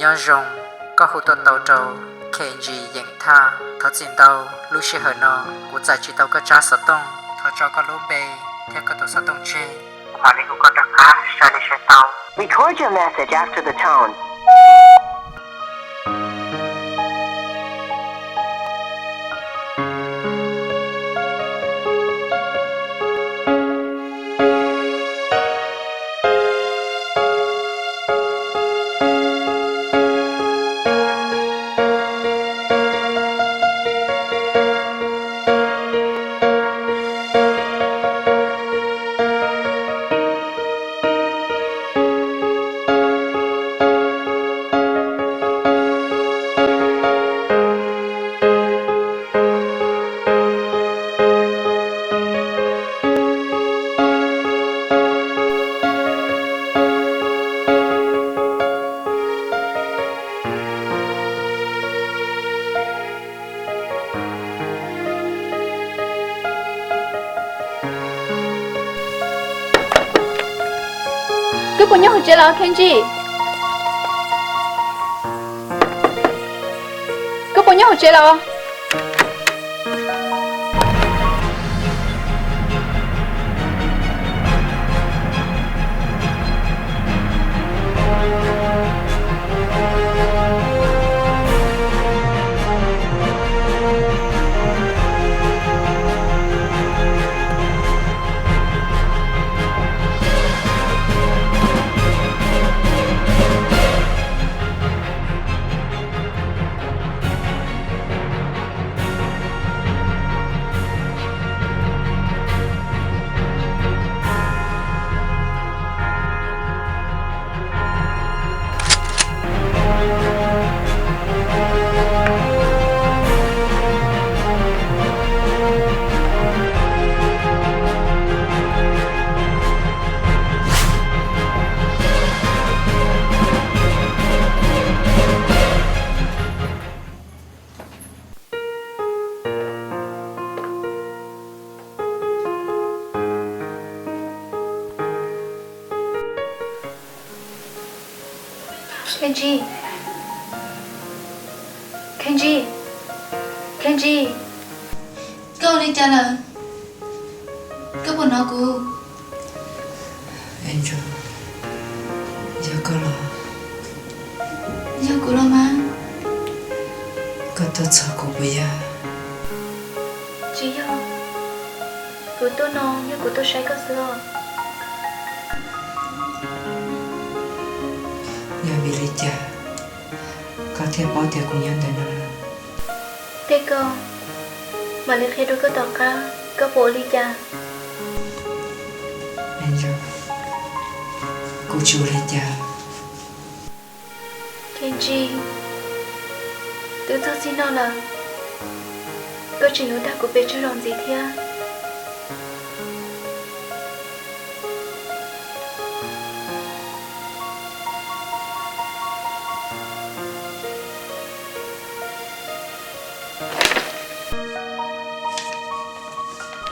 Nyob zoo, koj hu tuaj tau rau K G Yeem Thaj. Thov txim ntau, lub sij hawm no kuv txais tsis tau koj tsab xov tooj. Thov tso koj lub npe thiab koj tus xov tooj tseg, mam li hu koj rov qab sai li sai tau. Record your message after the tone. Koj puas nyob hauv tsev los, K G? Koj puas nyob hauv tsev los? Khenji, Khenji, Khenji, koj ua li cas lawm? Koj puas hnov kuv? Angel, yog koj los? Yog kuv los mas. Koj tuaj txog kuv puas yog? Tsis yog, kuv tuaj no yog kuv tuaj saib koj xwb os. Yog vim li cas koj thiaj paub tias kuv nyob ntawm no? Tej ko mam li qhia rau koj tom qab, koj puas ua li cas? Angel, kuv tsis ua li cas. Khenji, twb txog txij no lawm, koj tseem yuav dag kuv pes tsawg zaus ntxiv thiab?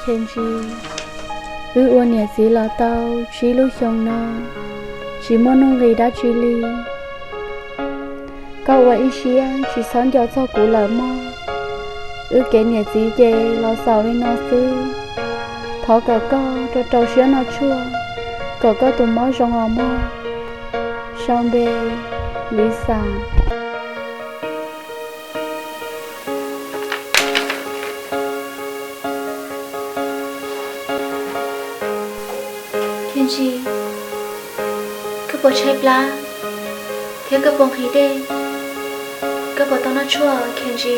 Khenji, wb ua niam txiv los tau tsib lub xyoo no, tsis muaj nuj nqis dab tsi li. Koj ua ib siab tsis txhob nco txog kuv lawm mog. Wb kev niam txiv ces los xaus li no xwb. Thov kom koj rau rau siab noj tshuaj, kom koj tus mob zoo os mog. Sau npe, Lisa. Khenji, koj puas tshaib plab thiab koj puas nqhis dej? Koj puas tau noj tshuaj, Khenji?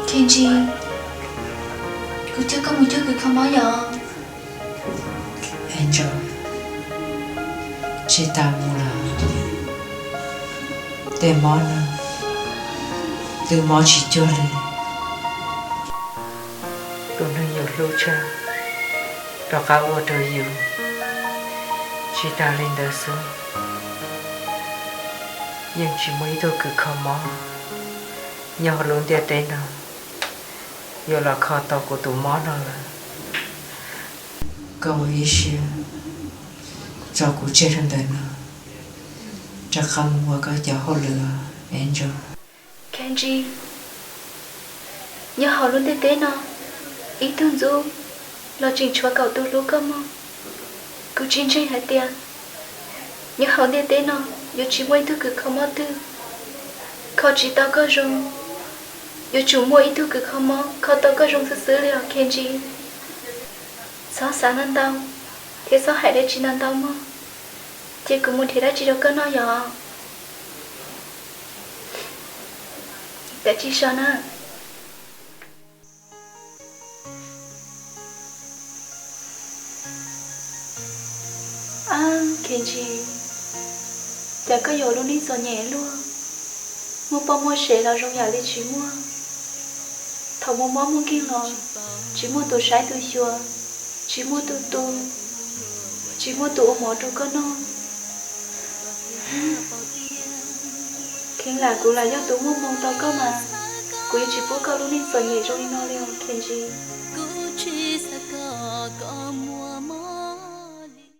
Khenji, kuv coj koj mus cuag kws kho mob yom. Angel, tsis tas mus lawm. Tej mob no twb mob tsis cuag li. Tus neeg yus hlub tshaj rov qab ua rau yus. Tsis tas li ntawd xwb, yeej tsis muaj ib tug kws kho mob nyob hauv lub ntiaj teb no yuav los kho tau kuv tus mob no lawm. Koj ua ib siab tso kuv tseg rau ntawm no, rov qab mus ua koj cov hauj lwm, Angel. Kenji, nyob hauv lub ntiaj teb no, ib tug ntxub los tseem tshuav kaum tus hlub koj mog. Kuv tsis ntseeg hais tias nyob hauv ntiaj teb no yuav tsis muaj ib tug kws kho mob twg kho tsis tau koj zoo. Yuav tsum muaj ib tug kws kho mob kho tau koj zoo xwb xwb li os Kenji. Txhob xav ntau ntau thiab txhob hais dab tsi ntau ntau mog. Cia kuv mus nrhiav dab tsi rau koj noj yom. Kav tsij so na. Ab Kenji, cas koj yuav lub neej txom nyem luaj, muaj poj muaj sev los zoo yam li tsis muaj. Thaum muaj mob muaj nkeeg los tsis muaj tus saib tus xyuas, tsis muaj tus tu, tsis muaj tus ua mov rau koj noj. Kheev lam kuv lam yog tus muaj hmoo tau koj mas, kuv yuav tsis pub koj lub neej txom nyem zoo li no li os Kenji.